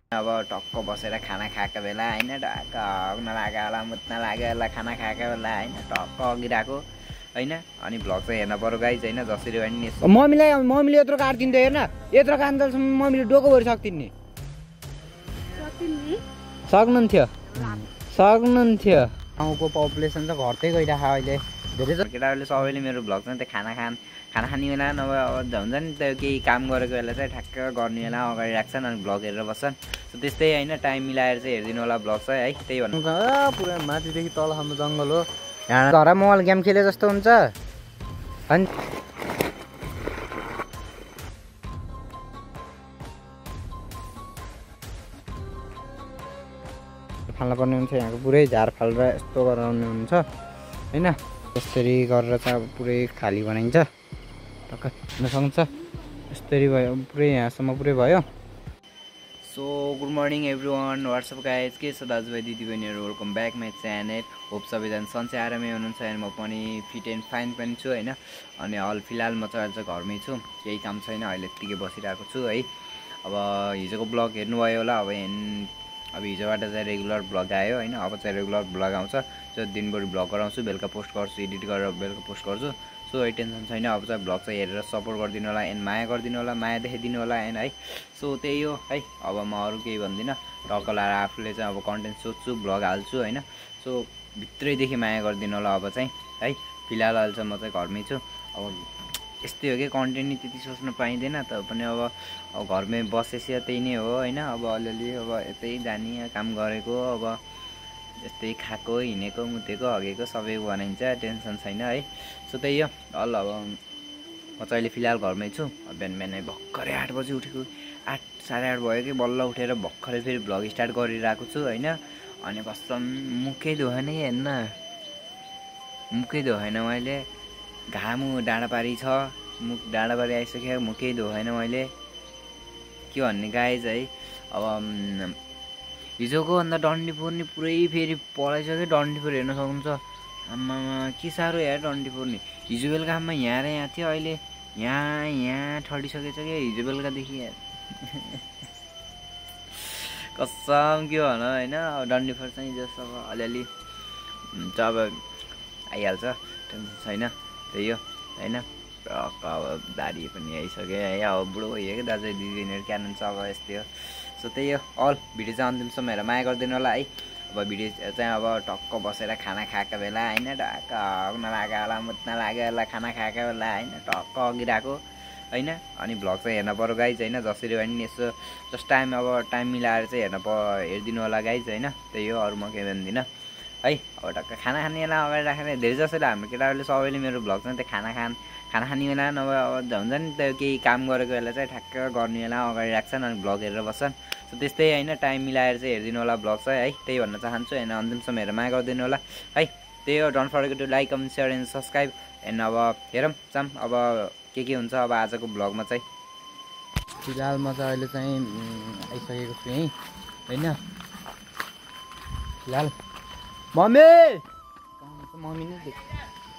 अब टक्क बसेर खाना खाएको बेला हैन ढाक हग्न लाग्यो होला मुत्न लाग्यो होला खाना खाएको बेला हैन टक्क अगिरहेको हैन अनि भ्लग चाहिँ हेर्न पर्यो गाइज हैन जसरी भए नि मम्मीले यत्रो काट्दिन्थ्यो हेर्न यत्रो काट्दासम्म मम्मीले डोको भरि सक्दिन् सक्नुहुन्थ्यो गाउँको पपुलेसन चाहिँ घट्दै गइरहेको अहिले धेरै केटाहरूले सबैले मेरो भ्लग चाहिँ त्यो खाना खाने बेला नभए अब हुन्छ नि त्यो केही काम गरेको बेला चाहिँ ठ्याक्क गर्ने बेला अगाडि राख्छन् अनि भ्लग हेरेर बस्छन् सो त्यस्तै हैन टाइम मिलाएर चाहिँ हेरिदिनु होला भ्लग चाहिँ है त्यही भन्नु पुरा माथिदेखि तलसम्म जङ्गल हो यहाँ घर मोबाइल गेम खेले जस्तो हुन्छ अनि फाल्न पर्ने हुन्छ यहाँको पुरै झारफाल र यस्तो गराउनु हुन्छ हैन यसरी गरेर चाहिँ अब पुरै खाली बनाइन्छ टक्क हुन सक्छ यसरी भयो पुरै यहाँसम्म पुरै भयो so good morning everyone what's up guys के छ दाजुभाइ दिदीबहिनीहरू welcome back my channel hope सबैजना सन्चै आरामै हुनुहुन्छ अनि म पनि फिट एन्ड फाइन पनि छु हैन अनि फिलहाल म चाहिँ आज घरमै छु केही काम छैन अहिले यतिकै बसिरहेको छु है अब हिजोको ब्लग हेर्नुभयो होला अब हिजोबाट चाहिँ रेगुलर भ्लग आयो हैन अब चाहिँ रेगुलर भ्लग आउँछ जो दिनभरि भ्लग गराउँछु बेलुका पोस्ट गर्छु एडिट गरेर बेलुका पोस्ट गर्छु सो टेन्सन छैन अब चाहिँ भ्लग चाहिँ हेरेर सपोर्ट गरिदिनु होला एन्ड माया गरिदिनु होला माया देखाइदिनु होला एन्ड है सो त्यही हो है अब म अरू केही भन्दिनँ टक्क लाएर आफूले चाहिँ अब कन्टेन्ट सोध्छु भ्लग हाल्छु हैन सो भित्रैदेखि माया गरिदिनु होला अब चाहिँ है फिलहाल अहिले चाहिँ म चाहिँ घरमै छु अब यस्तै हो कि कन्टेन्ट नि त्यति सोच्नु पाइँदैन तर पनि अब घरमै बसेपछि त्यही नै हो हैन अब अलिअलि अब यतै जाने काम गरेको अब यस्तै खाएको हिँडेको मुतेको हगेको सबैको बनाइन्छ टेन्सन छैन है सो त्यही हो अब म चाहिँ अहिले फिलहाल घरमै छु बिहानै भर्खरै 8 बजी उठेको 8 साढे 8 भयो कि बल्ल उठेर भर्खरै फेरि भ्लग स्टार्ट गरिरहेको छु हैन अनि कसम मुखै धोएन हेर्न मुखै धोएन मैले घाम डाँडापारी छ मुख डाँडापारी आइसक्यो मुखै धोएन मैले के भन्ने गाइज है अब हिजोको अन्त डन्डीफोर नि पुरै फेरि पढाइसक्यो डन्डीफोर हेर्न सक्नुहुन्छ आम्मामा के साह्रो यार डन्डीफोर नि हिजो बेलुकामा यहाँ र यहाँ थियो अहिले यहाँ ठडिसकेछ क्या हिजो बेलुकादेखि कसम के भन होइन अब डन्डीफोर चाहिँ जस्तो अब अलिअलि हुन्छ अब आइहाल्छ टेन्सन छैन त्यही हो होइन अब दारी पनि आइसक्यो है अब बुढो भइयो कि दाजु दिदीबहिनीहरू के हाल्नुहुन्छ अब यस्तै हो सो त्यही हो अल भिडियो चाहिँ अन्तिमसम्म हेरेर माया गरिदिनु होला है अब भिडियो चाहिँ अब टक्क बसेर खाना खाएको बेला हैन ढाक हग्न लाग्यो होला मुत्न लाग्यो होला खाना खाएको बेला हैन टक्क अगिरहेको हैन अनि भ्लग चाहिँ हेर्न पर्यो गाइज हैन जसरी भए नि यसो जस्ट टाइम मिलाएर चाहिँ हेरिदिनु होला गाइज हैन त्यही हो अरू म केही भन्दिनँ है अब टक्क खाना खाने बेला अगाडि राखेर धेरै जसोले हाम्रो केटाहरूले सबैले मेरो भ्लग चाहिँ त्यो खाना खाने बेला नभए अब हुन्छ नि त्यो केही काम गरेको बेला चाहिँ ठ्याक्क गर्ने बेला अगाडि राख्छन् अनि भ्लग हेरेर बस्छन् सो त्यस्तै हैन टाइम मिलाएर चाहिँ हेरिदिनु होला भ्लग चाहिँ है त्यही भन्न चाहन्छु हैन अन्तिमसम्म हेरेर माया गरिदिनु होला है त्यही हो don't forget to like comment share and subscribe and अब हेरौँ जाम अब के हुन्छ अब आजको भ्लगमा चाहिँ फिलहाल म चाहिँ अहिले चाहिँ आइसकेको छु यहीँ होइन फिलहाल मम्मी नै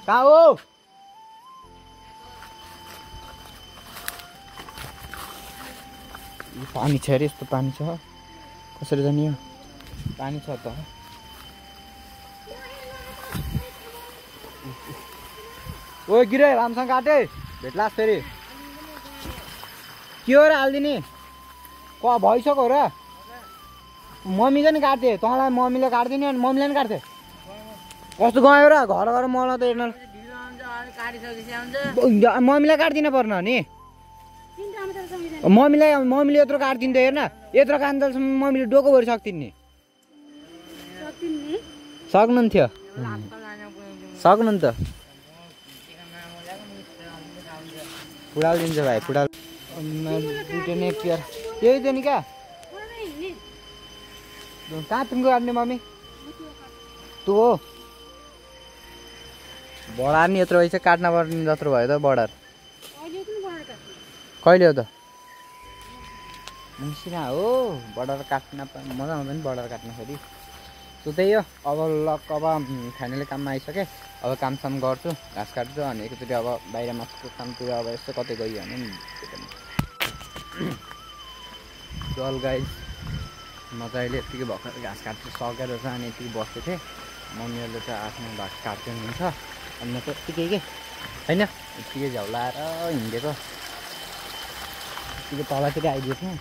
कहाँ हो पानी छ अरे यस्तो पानी छ कसरी जाने हो पानी छ त ओ गिरे रामसँग काटे भेट्लास फेरि के हो र हालिदिने भइसक्यो र मम्मीले नि काट्थे तँलाई मम्मीले काट्दिने अनि मम्मीले नि काट्थे कस्तो गयो र घर गएर मलाई त हेर्न मम्मीलाई काट्दिन पर्न नि मम्मीले यत्रो काट्दिन्थ्यो हेर्न यत्रो काट्दासम्म मम्मीले डोको भरि सक्दिन् नि सक्नुहुन्थ्यो सक्नु नि त फुडाल दिन्छ भाइ फुडाल दुइटै प्यार यही थियो नि क्या कहाँ तिमीको काट्ने मम्मी तँ हो बढार नि यत्रो भएछ काट्न पर्ने जत्रो भयो त बढार कहिले हो त मुसिना हो बढार काट्न मजा आउँछ नि बढार काट्न फेरि सो त्यही हो अब लक अब फाइनली काममा आइसकेँ अब कामसाम गर्छु घाँस काट्छु अनि एकचोटि अब बाहिर मासुको कामतिर अब यसो कतै गइयो भने नि चल गाइस म चाहिँ अहिले यत्तिकै भर्खर घाँस काट्नु सकेर चाहिँ अनि यत्तिकै बसेको थिएँ। मम्मीहरूले चाहिँ आफ्नो घाँस काट्दै हुनुहुन्छ अनि म त यत्तिकै के होइन यत्तिकै झ्याउलाएर हिँडेको यत्तिकै तलतिर आइदिएको थिएँ।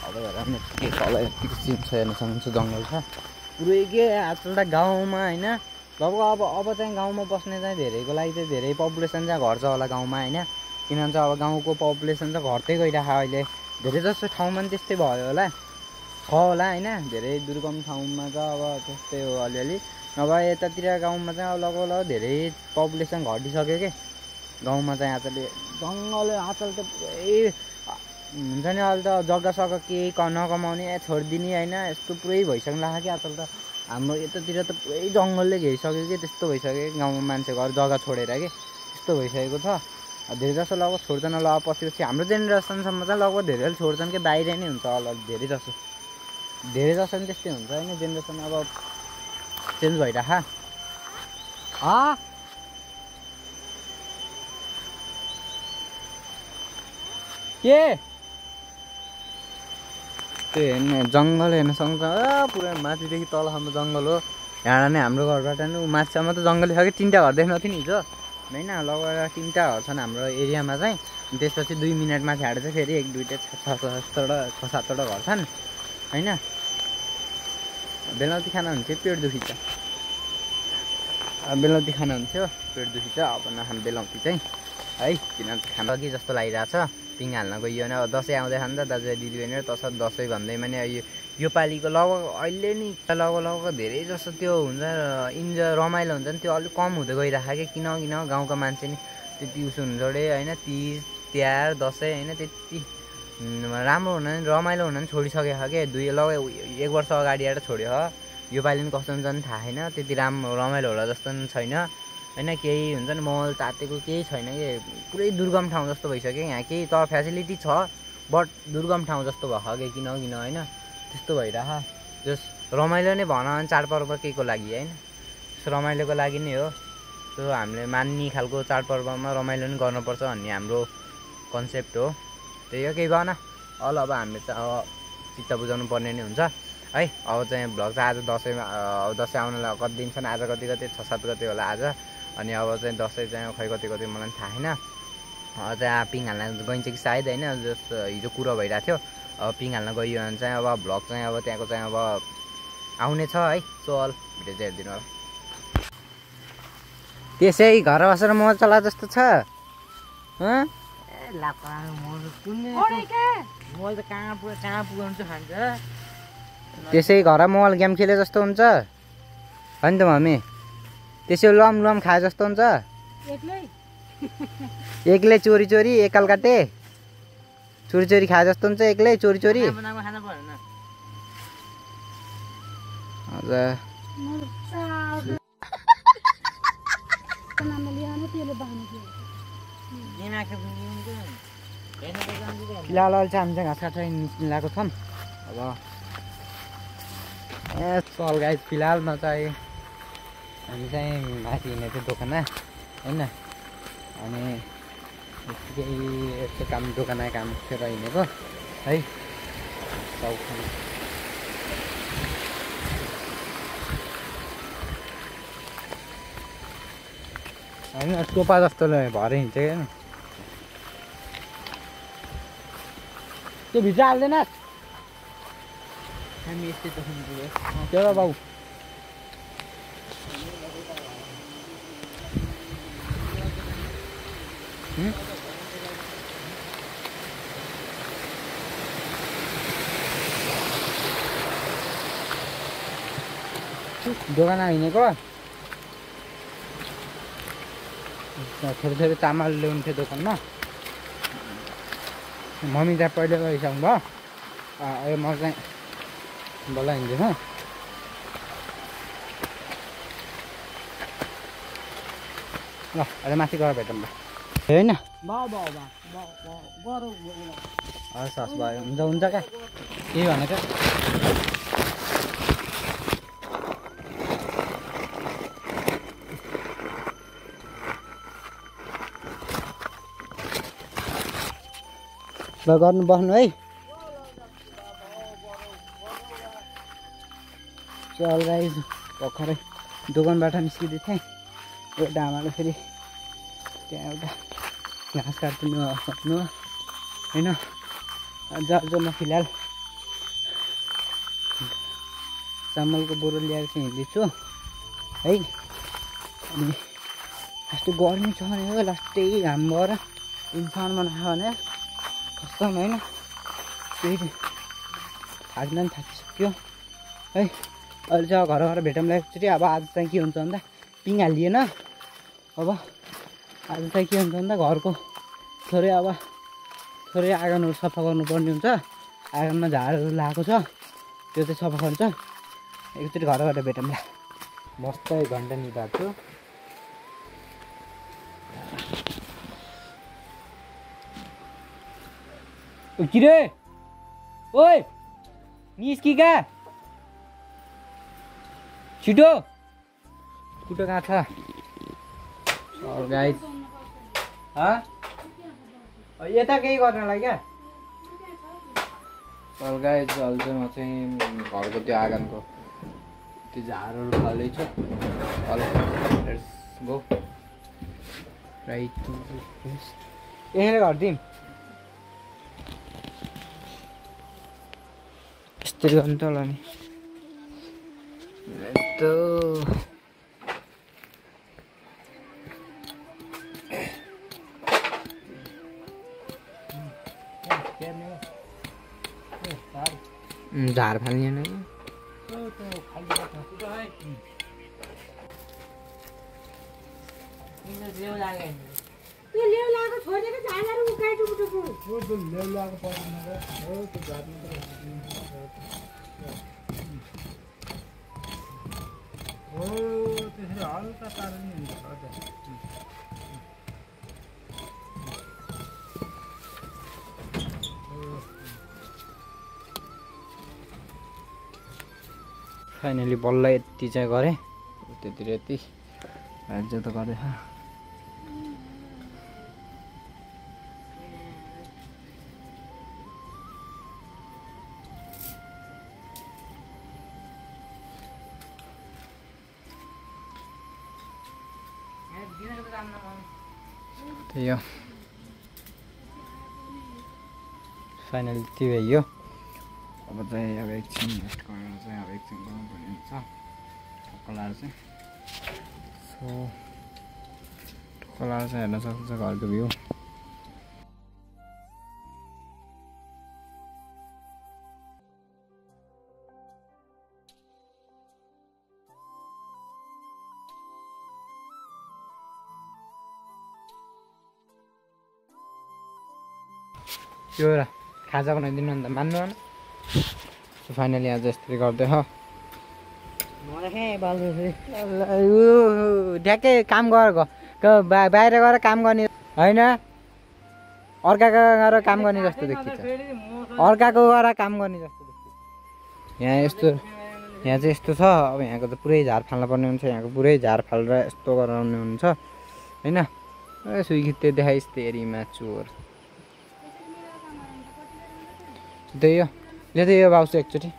अब हेर म यत्तिकै तल यत्तिकै सिन छ हेर्न सक्नुहुन्छ जङ्गल छ पुरै के आजकल त गाउँमा होइन लगभग अब चाहिँ गाउँमा बस्ने चाहिँ धेरैको लागि चाहिँ धेरै पपुलेसन चाहिँ घट्छ होला गाउँमा होइन किनभने चाहिँ अब गाउँको पपुलेसन चाहिँ घट्दै गइरहेको अहिले धेरै जस्तो ठाउँमा पनि त्यस्तै भयो होला छ होला होइन धेरै दुर्गम ठाउँमा चाहिँ अब त्यस्तै हो अलिअलि नभए यतातिर गाउँमा चाहिँ अब लगभग धेरै पपुलेसन घटिसक्यो कि गाउँमा चाहिँ आजकल जङ्गल आजकल त पुरै हुन्छ नि अहिले त जग्गा सग्गा केही नकमाउने छोडिदिने होइन यस्तो पुरै भइसक्नु लाग्यो कि आजकल त हाम्रो यतातिर त पुरै जङ्गलले घेरिसक्यो कि त्यस्तो भइसक्यो गाउँमा मान्छे घर जग्गा छोडेर कि त्यस्तो भइसकेको छ धेरै जस्तो लगभग छोड्छन् होला अब पछि हाम्रो जेनेरेसनसम्म चाहिँ लगभग धेरै छोड्छन् कि बाहिर नै हुन्छ होला धेरै जस्तो नि त्यस्तै हुन्छ होइन जेनेरेसन अब चेन्ज भइरह के त्यो हेर्ने जङ्गल हेर्न सक्छ पुरा माथिदेखि तल हाम्रो जङ्गल हो यहाँ नै हाम्रो घरबाट नि माथिसम्म त जङ्गलै छ कि 3टा घर देख्न थियो नि हिजो होइन लगभग 3टा घर छन् हाम्रो एरियामा चाहिँ त्यसपछि 2 मिनट माथि हाल्दा चाहिँ फेरि 1 2 6-7वटा घर छन् होइन बेलौती खाना हुन्थ्यो पेट दुखिन्छ बेलौती खाना हुन्थ्यो पेट दुखिन्छ अब नखानु बेलौती चाहिँ है किनभने खाना कि जस्तो लागिरहेछ पिङ हाल्न गइयो भने अब दसैँ आउँदैछ नि त दाजुभाइ दिदीबहिनीहरू तसर्थ दसैँ भन्दैमा नि यो पालिको लगभग अहिले नि लगभग धेरै जस्तो त्यो हुन्छ रमाइलो हुन्छ नि त्यो अलिक कम हुँदै गइरहेको कि किन गाउँका मान्छे नि त्यति उसो हुन्छ अरे होइन तिज तिहार दसैँ होइन त्यति राम्रो हुन नि रमाइलो हुन नि छोडिसकेको क्या लगभग 1 वर्ष अगाडि आएर छोड्यो हो यो पालि पनि कस्तो हुन्छ नि थाहा छैन त्यति राम्रो रमाइलो होला जस्तो पनि छैन होइन केही हुन्छ नि महल तातेको केही छैन कि पुरै दुर्गम ठाउँ जस्तो भइसक्यो यहाँ केही त फेसिलिटी छ बट दुर्गम ठाउँ जस्तो भएको कि किन होइन त्यस्तो भइरह जस रमाइलो नै भन चाडपर्व केहीको लागि होइन रमाइलोको लागि नै हो सो हामीले मान्ने खालको चाडपर्वमा रमाइलो नि गर्नुपर्छ भन्ने हाम्रो कन्सेप्ट हो त्यही हो केही भएन अब हामीले चाहिँ अब चित्त बुझाउनु पर्ने नै हुन्छ है अब चाहिँ भ्लग चाहिँ आज दसैँमा दसैँ आउनलाई कति दिन छन् आज कति 6-7 गते होला आज अनि अब चाहिँ दसैँ चाहिँ खै कति मलाई थाहा छैन चाहिँ पिङ हाल्न गइन्छ कि सायद होइन जस हिजो कुरो भइरहेको थियो अब पिङ हाल्न गइयो भने चाहिँ अब भ्लग चाहिँ अब त्यहाँको चाहिँ अब आउने छ है चल भिडियो चाहिँ हेरिदिनु होला त्यसै घर बसेर मोबाइल चला जस्तो छ त्यसै घर मोबाइल गेम खेले जस्तो हुन्छ होइन त मम्मी त्यसै लम खाए जस्तो हुन्छ एक्लै चोरी एकलकाटे चोरी खाए जस्तो हुन्छ एक्लै चोरी फिलहाल अहिले चाहिँ हामी चाहिँ घाँस काटेर निस्किनु लागेको छौँ अब चल गाइस फिलहालमा चाहिँ हामी चाहिँ माथि हिँडेको दोकानमा होइन अनि यतिकै यस्तो काम दोकान काम खेर हिँडेको है होइन टोपा जस्तो भएर हिँड्छ क्या त्यो भित्र हाल्दैन हामी यस्तै त त्यो र बाउ दोकान हिँडेको थोरै चामल ल्याउनु थियो दोकानमा मम्मी चाहिँ पहिले गइसक्नु भयो अहिले म चाहिँ बल्ल हिँड्दैछु ल अहिले माथि गएर भेटौँ ल होइन हस् भयो हुन्छ क्या केही भनेको ल गर्नु बस्नु है चल गाइस भर्खरै दोकानबाट निस्किँदै थिएँ एउटा आमाले फेरि त्यहाँ एउटा घाँस काटिदिनु भन्नु होइन आज म फिलहाल चामलको बोरो ल्याएर चाहिँ हिँड्दैछु है अनि यस्तो गर्मी छ भने लास्टै घाम भएर इन्सान बनायो भने कस्तो होइन त्यही थाक्न पनि थाकिसक्यो है अहिले चाहिँ घर घर भेटौँला एकचोटि अब आज चाहिँ के हुन्छ भन्दा पिङ हालिएन अब आज चाहिँ के हुन्छ भन्दा घरको थोरै आँगनहरू सफा गर्नुपर्ने हुन्छ आँगनमा झारहरू लगाएको छ त्यो चाहिँ सफा गर्छ एकचोटि घरबाट भेटौँला मस्त 1 घन्टा निभाएको छु किरे ओइ निस्किका छिटो कुटो कहाँ छ गाइस यता केही गर्नलाई क्या चल गाइस अहिले चाहिँ म चाहिँ घरको त्यो आँगनको त्यो झारहरू फाल्दैछु लेट्स गो राइट यसरी गरिदिउँ यस्तरी गर्नु त होला नि झार फाल्ने नै फाइनली बल्ल यति चाहिँ गरेँ त्यतिर यति अझ त गर्दैछ त्यही हो फाइनली यति भयो अब चाहिँ अब एकछिन रेस्ट गरेर चाहिँ अब एकछिन गर्नुपर्ने हुन्छ ठक्क लाएर चाहिँ सो ठक्क लाएर चाहिँ हेर्न सक्छ घरको भ्यू त्यो र खाजा बनाइदिनु अन्त मान्नु न फाइनली आज यस्तै गर्दै ढ्याक्कै काम गरेको बाहिर गएर काम गर्ने होइन अर्काको गएर काम गर्ने जस्तो देखिन्छ अर्काको गएर काम गर्ने जस्तो देखिन्छ यहाँ चाहिँ यस्तो छ अब यहाँको त पुरै झार फाल्न पर्ने हुन्छ यहाँको पुरै झार फालेर यस्तो गराउनु हुन्छ होइन सुइखित्ते देखाइस् तेरीमा चोर त्यही हो ले यो बाउसु एकचोटि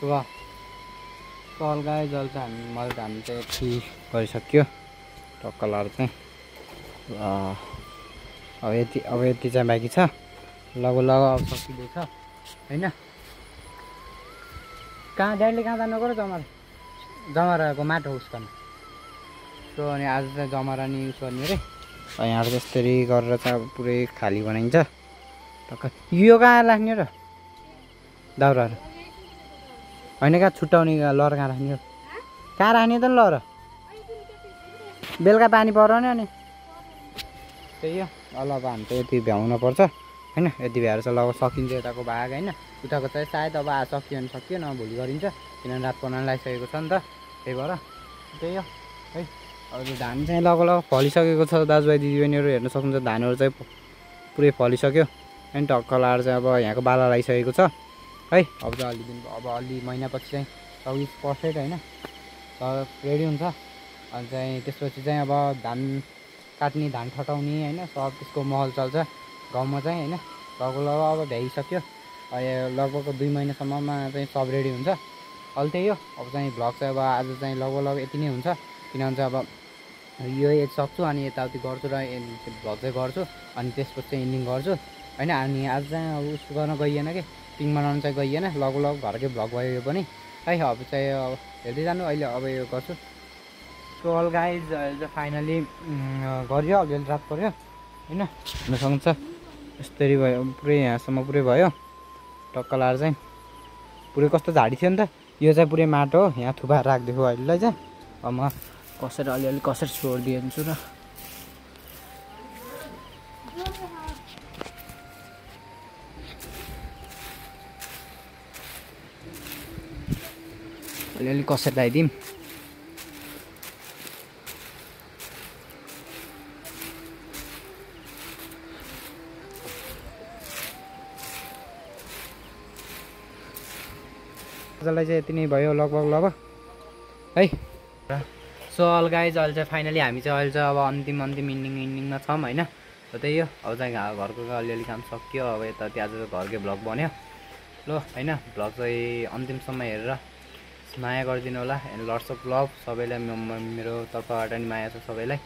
वाह कल गाई जल चाहिँ मैले हामी चाहिँ यति गरिसक्यो टक्क लाएर चाहिँ अब यति चाहिँ बाँकी छ लगभग अब सकिँदैछ होइन कहाँ ड्याडीले कहाँ जानु गऱ्यो जमराको माटो उस गर्न सो अनि आज चाहिँ जमरा नि युज गर्ने अरे यहाँ त्यसरी गरेर चाहिँ अब पुरै खाली बनाइन्छ टक्क यो कहाँ राख्ने र दाउराहरू होइन कहाँ छुट्याउने लर कहाँ राख्ने हो कहाँ राख्ने त लर बेलुका पानी पराउने अनि त्यही हो अब हामी त यति भ्याउन पर्छ होइन। यति भएर चाहिँ लगभग सकिन्छ यताको भाग होइन। उताको चाहिँ सायद अब आज सकियो भने सकियो न भोलि गरिन्छ, किनभने रात पर्न लागिसकेको छ नि त, त्यही भएर त्यही हो है। अब धान चाहिँ लगभग फलिसकेको छ दाजुभाइ दिदीबहिनीहरू, हेर्न सक्नुहुन्छ धानहरू चाहिँ पुरै फलिसक्यो होइन। टक्क लाएर चाहिँ अब यहाँको बाला लगाइसकेको छ है। अब चाहिँ अलि दिन अब अलि महिनापछि चाहिँ 24% होइन रेडी हुन्छ। अनि चाहिँ त्यसपछि चाहिँ अब धान काट्ने धान ठटाउने होइन सब त्यसको महल चल्छ गाउँमा चाहिँ होइन। लगभग अब भ्याइसक्यो, लगभग 2 महिनासम्ममा चाहिँ सब रेडी हुन्छ। अहिले त्यही हो। अब चाहिँ भ्लग चाहिँ अब आज चाहिँ लगभग यति नै हुन्छ, किनभने चाहिँ अब यो एज सक्छु अनि यताउति गर्छु र भ्लग चाहिँ गर्छु अनि त्यसपछि चाहिँ एन्डिङ गर्छु होइन। अनि आज चाहिँ अब उस गर्न गइएन कि पिङ बनाउनु चाहिँ गइएन, लगभग घरकै भ्लग भयो यो पनि है। अब चाहिँ अब हेर्दै जानु, अहिले अब यो गर्छु। सो अल गाइज अहिले चाहिँ फाइनली गरियो, अलिअलि रात पऱ्यो होइन। हुन सक्छ यस्तरी भयो, पुरै यहाँसम्म पुरै भयो। टक्क लाएर चाहिँ पुरै कस्तो झाडी थियो नि त, यो चाहिँ पुरै माटो हो, यहाँ थुपाएर राखिदिएको अहिलेलाई चाहिँ। अब म कसरी अलिअलि कसरी छोडिदिन्छु र अलिअलि कसरी लगाइदिउँ। आजलाई चाहिँ यति नै भयो लगभग है। सो अल गाइज अहिले चाहिँ फाइनली हामी चाहिँ अहिले चाहिँ अब अन्तिम इन्डिङमा छौँ होइन। त्यही हो। अब चाहिँ घरको अलिअलि काम सक्यो, अब यता आज घरकै भ्लग बन्यो ल होइन। भ्लग चाहिँ अन्तिमसम्म हेरेर माया गरिदिनु होला एन्ड लट्स अफ लभ सबैलाई, मेरो तर्फबाट नि माया छ सबैलाई।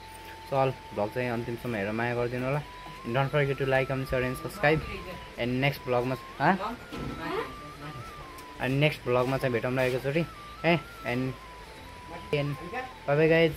सो अल भ्लग चाहिँ अन्तिमसम्म हेरेर माया गरिदिनु होला। Don't forget to like comment share and subscribe. And next भ्लगमा चाहिँ भेटौँला एकैचोटि है। And bye bye guys.